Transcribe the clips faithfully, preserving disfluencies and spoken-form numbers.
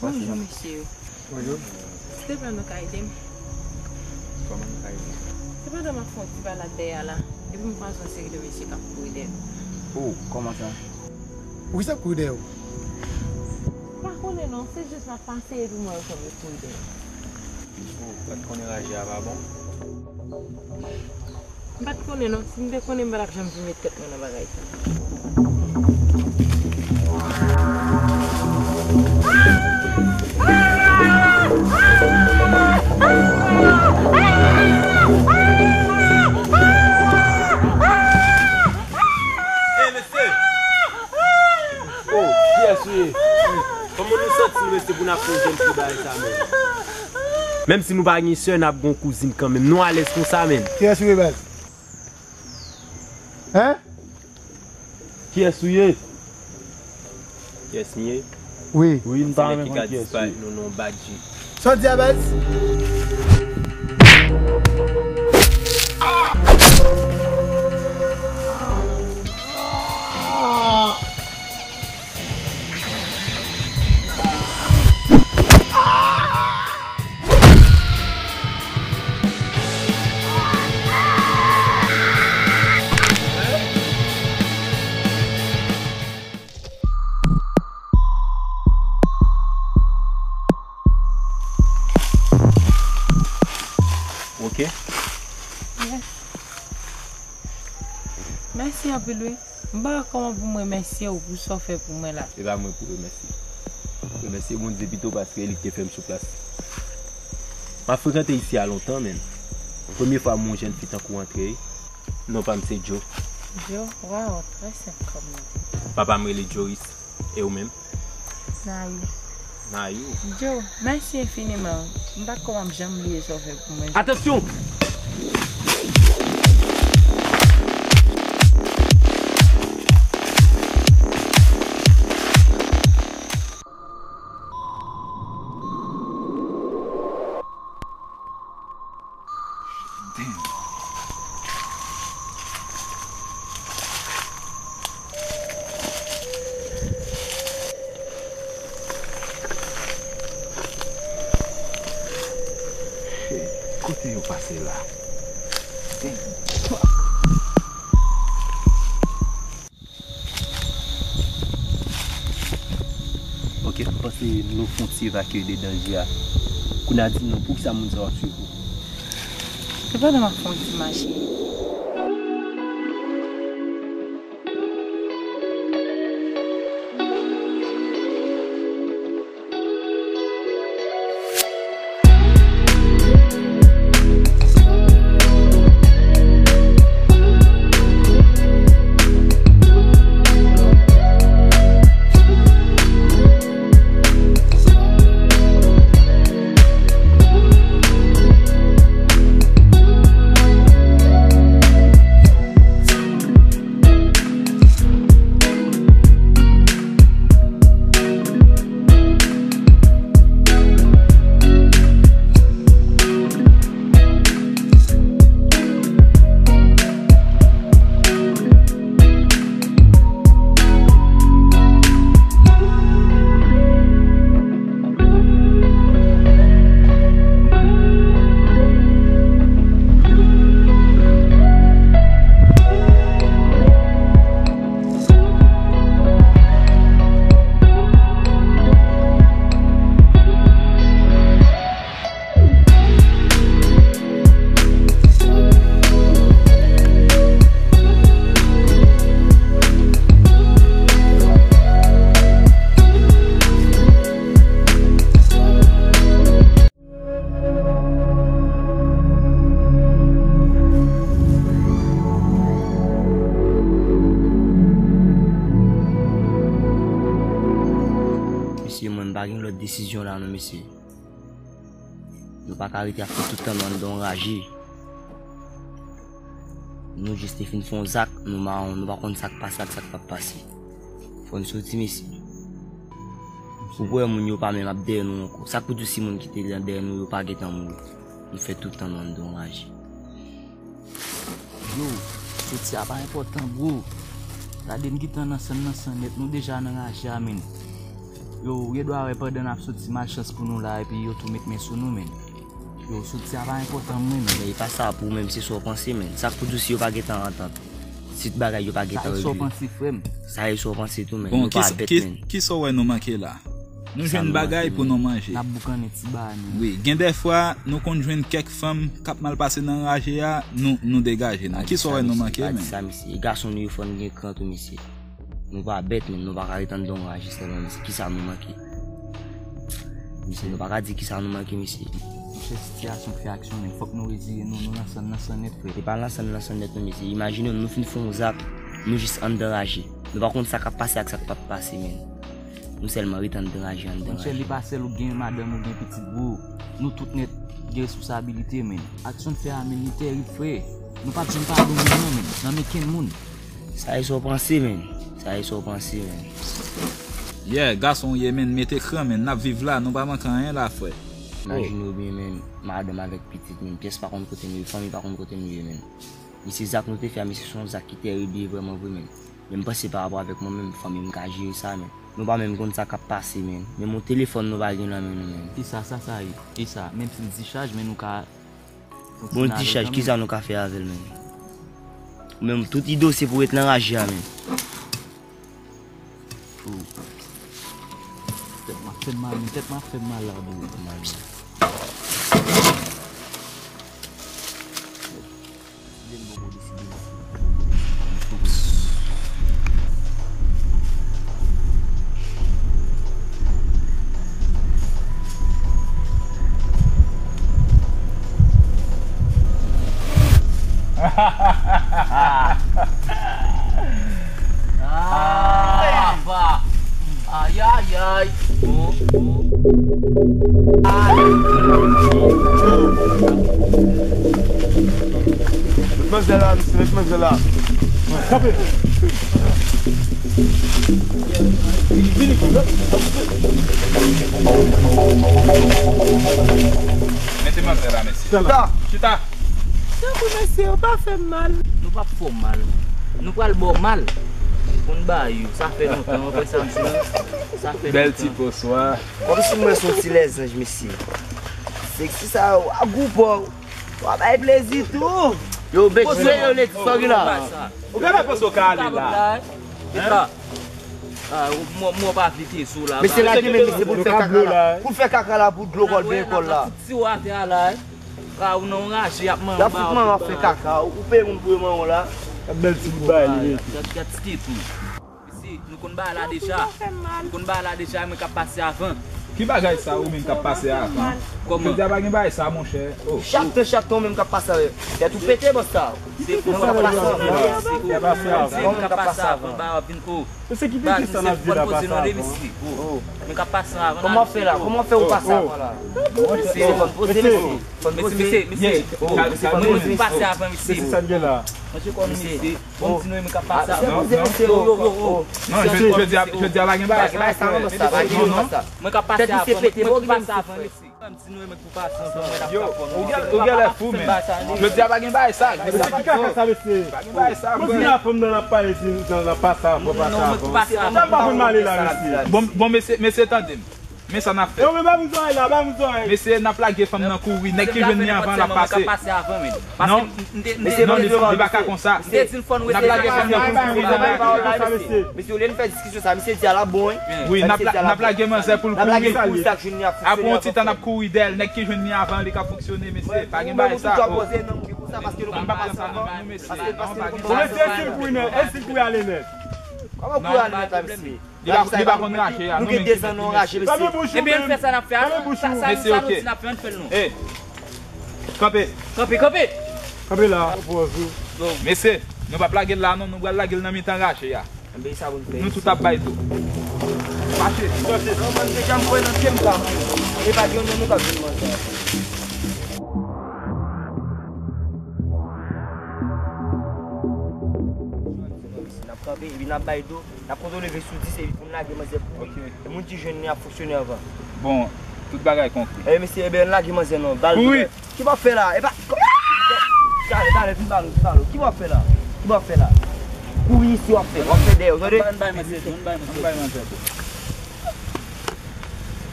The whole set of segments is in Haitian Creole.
Bonjou, mesye yo. Bonjou. Silvouplè, nou ka ede m? Kòman nou ka ede w? Se pandan m ap fè yon ti balad dèyè a la, epi m kwaze yon seri de mesye k ap kouri dèyè m. Oh, kòman sa? Poukisa y ap kouri dèyè w? M pa konnen non, se jis m ap pase epi m wè yo konn yo kouri dèyè m. Oh, ou pa t konnen raje a pa bon? M pa t konnen non. Si m te konnen, m pa t ap janm vin met tèt mwen nan bagay sa. Ey, mesye! Oh, kiyès ou ye? Kòman nou santi nou, mesye, pou n ap fè yon jèn fi bagay sa menm? Menm si nou pa gen sè, n ap gen yon kouzin kanmenm. Nou alèz konsa, menn. Kiyès ou ye, baz? Hein? Kiyès ou ye? Kiyès m ye? Wi. Wi, m ta renmen konn kiyès ou ye. Se nèg ki ka disparèt nou nan yon badji. Sa w di a, baz? Ok. Yes. Mèsi anpil, wi. M pa wè kòman pou m remèsye w pou sa w fè pou mwen la. Se pa mwen pou remèsye. Remèsye Bondye pito paske li ki te fè m sou plas. M ap frekante isi a lontan, menn. Premye fwa m wè yon jèn fi tankou w antre. Non pa m se Joe. Joe? Waw, trè senp kòm non. Papa m rele Joris. E ou menm? Nayou. Nayou. Joe, mèsi enfiniman. M pa t konn ap janm bliye sa w fè pou mwen. Atansyon! Damn. Shit, kote yo pase la? Damn. Fuck. Ok, m panse nou fon ti evakye de danje a. Kounye a di m non, poukisa moun sa yo ap swiv ou? Se pandan m ap fon ti mache. Mesye, mwen m pa gen lòt desizyon la non, mesye. Nou pa ka rete ap fè tout tan nou anndan yon raje. Nou jis te fin fè yon zak, nou mawon, nou pa konn sa k pase ak sa k p ap pase. Fò n soti, mesye. Ou wè moun yo pa menm ap dèyè nou ankò. Sa k pou di si moun ki te dèyè nou yo pa gentan mouri? Nou fè tout tan nou anndan yon raje. Yo, soti a pa enpòtan, bro. Gade n gentan nan sann nan san nèt, nou deja nan raje a, menn. Yo, ou gen dwa wè pandan n ap soti, malchans pou nou la, epi yo tou met men sou nou, menn. Yo, soti a pa enpòtan, menn. Men e pa sa pou ou menm, se sa w panse, menn. Sa k pou di si yo pa gentan antant? Si bagay yo pa gentan regle. Sa e sa w panse, frè m. Sa e sa w panse tou, menn. Bon, nou pa bèt, menn. Kisa w wè nou manke la? Nou jwenn bagay pou nou manje. N ap boukannen ti bagay, menn. Wi, gen dèfwa, nou konn jwenn kèk fanm k ap mal pase nan raje a, nou, nou degaje nou. Kisa w wè nou manke, menn? Pa di sa, mesye. Gason nou yo, fò n gen kran tou, mesye. Nou pa bèt, menn. Nou pa ka ret anndan yon raje sèlman, mesye. Kisa nou manke? Mesye, nou pa ka di kisa nou manke, mesye. Monchè, sitiyasyon fè aksyon, menn. Fòk nou reziye nou, nou nan sann nan san nèt, frè. Se pa nan sann nan san nèt, non, mesye. Imajine w, nou fin fè yon zak, nou jis anndan raje. Nou pa konn sa k ap pase ak sa k p ap pase, menn. Nou sèlman ret anndan raje, anndan raje. Monchè, li pa sèl ou gen madanm, ou gen pitit, bro. Nou tout nèt gen responsabilite, menn. Aksyon n fè a, menn, li tèrib, frè. Nou p ap janm padone moun, non, menn. Nan men kenn moun. Sa e sa w panse, menn. Sa e sa w panse, menn. Yeah, gason w ye, menn, mete kran, menn. N ap viv la, nou pa manke anyen la, frè. Imajine w byen, menn, madanm avèk pitit, menn. Pyès pa konn kote nou ye, fanmi pa konn kote nou ye, menn. Mesye, zak nou te fè a, mesye, se yon zak ki tèrib, li ye vrèman vre, menn. Men m panse pa rapò avèk mwen menm, fanmi m ka jere sa, menn. Nou pa menm konn sa k ap pase, menn. Menm yon telefòn nou pa gen nan men nou, menn. Kisa sa, sa ye? Kisa? Menm si l dichaj, men nou ka Bon, ti chaj, kisa nou ka fè avè l, menn? Ou menm, tout ide w se pou ret nan raje a, menn. Oh. Tèt m ap fè m mal, tèt m ap fè m mal la, bro. Mal, mal. Deside m poko deside. Ah, pa. Ay, ay, ay. Oh, oh. Ay. Met manzè la, mesye, met manzè la. Kanpe. Mete manzè la, mesye. Chita. Chita. Tanpri, mesye, ou pa fè m mal. Nou p ap fè w mal. Nou pral ba w mal. Pou n ba yo. Sa fè lontan, w wè sa, mesye. Sa fè lontan. Bèl ti bonswa. Kòmsi mwen se yon ti lèzanj, mesye. Seksi sa yo, a gou pa w. W a bay plezi tou. Yo, bèt, yo, yo, leti, sa ki la. Ou genlè panse w ka ale la. Hein? Ah, mwen, mwen pa vle te sou la. Mesye, lage men, mesye, pou l fè kaka la. Pou l fè kaka la, pou dlo kòl, ben kòl la. Ti w atè a la, eh. Ah, ou nan yon raje, y ap manyen w. Y ap fout manyen w ap fè kaka. Ou peye moun pou yo manyen w la. Gad bèl ti bout bagay li mete. Gad, gad ti tete. Mesye, nou konn bagay la deja. Nou konn bagay la deja, mwen k ap pase avan. Ki bagay sa ou menm k ap pase avan? Kòman? Jodi a pa gen bagay sa, monchè. Oh. Chak tan, chak tan ou menm k ap pase avan. Tèt ou pete, bòs sa. Se pou sa, mwen k ap pase avan, ba w ap vin, oh. Mesye, ki te ki sa n ap di la, pase avan? Mwen k ap pase avan. Kòman w fè la? Kòman w fè ou pase avan la? Mesye, fò n poze, mesye. Fò n poze. Mesye, mesye, mesye, fò n poze, mesye. Mesye, sa n gen la? Mesye, kòm mesye. Kontinye, mwen k ap pase avan. Yo, yo, yo, yo. Non, jodi a, jodi a pa gen bagay sa, frè. Pa gen bagay sa, non, sa. Pa gen bagay sa. Mwen k ap pase avan, mwen k ap pase avan, mesye. Yo, ou gen, ou genlè fou, men. Jodi a pa gen bagay sa. Mesye, ki kaka sa, mesye? Pa gen bagay sa, frè. Jodi a fanm nan ap pale di nan, nan pase avan, pase avan. Sa m pa konn male la, mesye. Bon, bon, mesye, mesye, tande m. Men sa n ap fè. Yo, men ba m zòrèy la, ba m zòrèy. Mesye, n ap lage fanm nan kouri. Nèg ki jwenn li avan, l ap pase. Non, non, li, li pa ka konsa. N ap lage fanm nan pou l kouri, mesye. Mesye, olye n fè diskisyon sa, misye di a la bon, wi. Wi, n ap la, n ap lage manzè pou l kouri. Apre yon ti tan, n ap kouri dèyè l. Nèg ki jwenn li avan, li ka fonksyone, mesye. Pa gen bagay sa. Bon, mesye, e si l kouri nèt, e si l kouri ale nèt? Kòman kouri ale nèt la, mesye? Li pa, li pa konn raje a, non, men. Nou gen de zan nou raje, mesye. Ebyen, n fè sa n ap fè a, non. Sa, sa, sa nou di n ap fè, ann fè l, non. Ey. Kanpe. Kanpe, kanpe. Kanpe la. Mesye, nou p ap lage l la, non, nou pral lage l nan mitan raje a. Nou tout ap bay tou. Mache. Sòti. Non, mwen deja m kwè nan tye m sa. E pa gen youn nan nou k ap jwenn manzè. N ap kanpe, epi n ap bay do, n ap kontwole ve sou dis, epi pou n lage manzè kouri. Ok. E moun ki jwenn li ap fonksyone anvan. Bon, tout bagay konkri. E mesye, e ben, n lage manzè non, bal. Kouri. Ki w ap fè la? E pa, kòman? Talè, talè, vin ba nou, vin ba nou. Ki w ap fè la? Ki w ap fè la? Kouri isi w ap fè, w ap fè dèyè, w tande? Ann bay manzè tou, ann bay manzè tou. Ann bay manzè tou.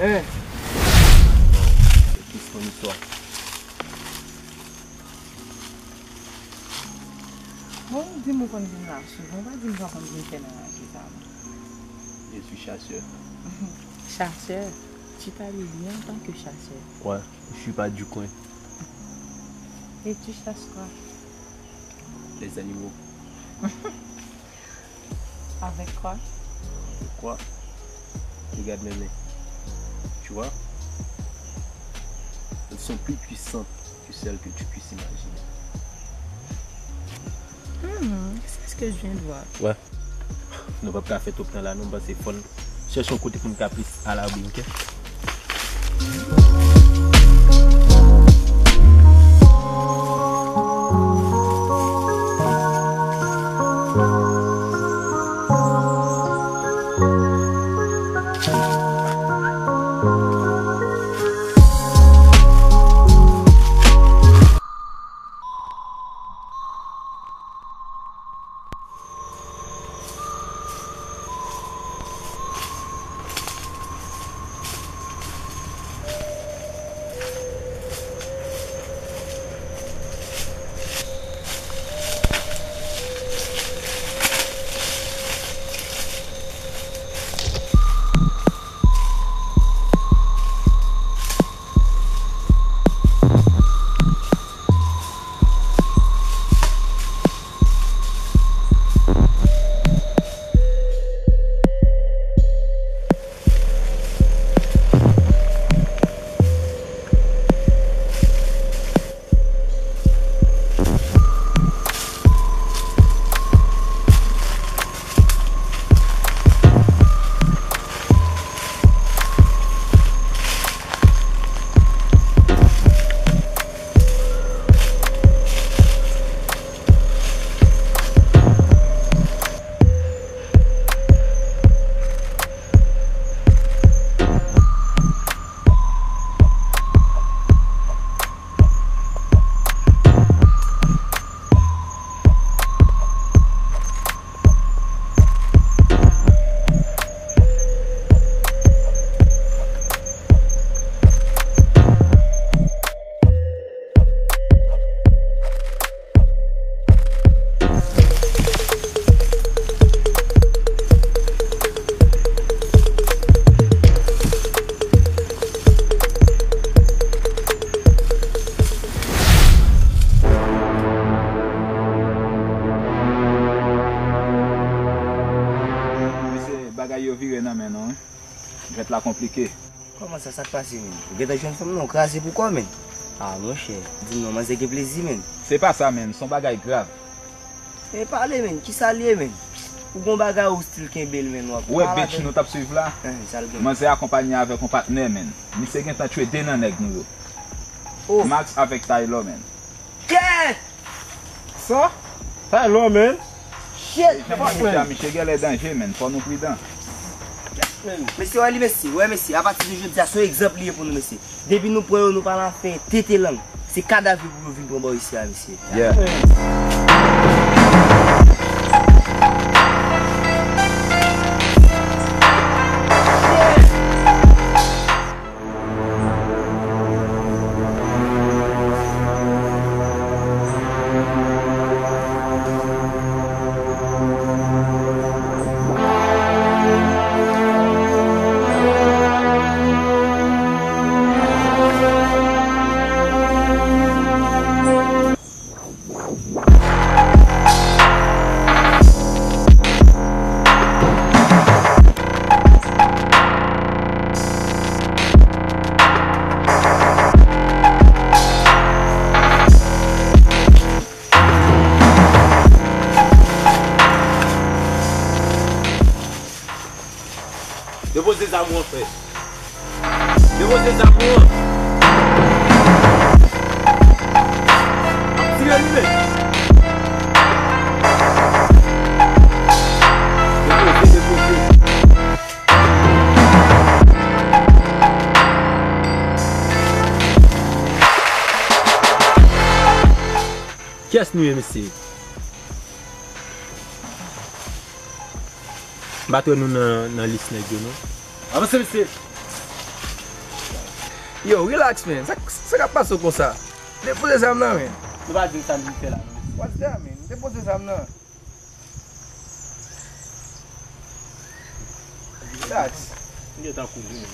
Hein? Tris konn istwa. Bon, di m ou konn vin la souvan, pa di m sa w konn vin fè nan lage sa non. Je suis chasseur. Chasseur? Tu t'habilles bien en tant que chasseur. Quoi? Je suis pas du coin. Et tu chasses quoi? Les animaux. Avec quoi? Avec quoi? Regarde mes mains. Tu vois? Elles sont plus puissantes que celles que tu puisses imaginer. Hmm, c'est ce que je viens de voir. Ouais. Nou p ap ka fè twòp tan la non, m panse fò n chèche yon kote pou n ka plis alabri, ok? Mesye, bagay yo vire nan men nou, wi. Jwèt la konplike. Kòman sa, sa k pase, menn? Ou gentan jwenn fanm nan, ou kraze pou kò, menn. Ah, monchè, di m non, manzè gen plezi, menn. Se pa sa, menn, se yon bagay grav. E pale, menn, kisa l ye, menn? Ou gon bagay ou stil kenbe l, menn, w ap pale avè l. Ou wè bitch nou t ap swiv la? Hein, sa l gen? Manzè akonpanye avèk yon patnè, menn. Misye gentan tchwe de nan nèg nou yo. Oh. Max avèk Taylor, menn. Kèt! Sa? Taylor, menn. Shit! Jan misye a, misye genlè danje, menn. Fò nou pridan. Mesye, wè li, mesye. Wè, mesye. Apati de jodi a, se yon egzanp li ye pou nou, mesye. Depi nou pran yo, nou pa nan afè tete lang. Se kadav yo pou yo vin pran bò isi a, mesye. Yeah. Mon frè. Depoze zam ou an. Ap tire li, men. Depoze, depoze. Kiyès nou ye, mesye? M pa t wè nou nan, nan lis nèg yo, non. Avanse, mesye. Yo, relax, man. Sa, sa k ap pase w konsa? Depoze zam nan, man. Nou pa di m sa n vin fè la, non, mesye. What's that, man? Depoze zam nan. Relax. M gentan kouri, men.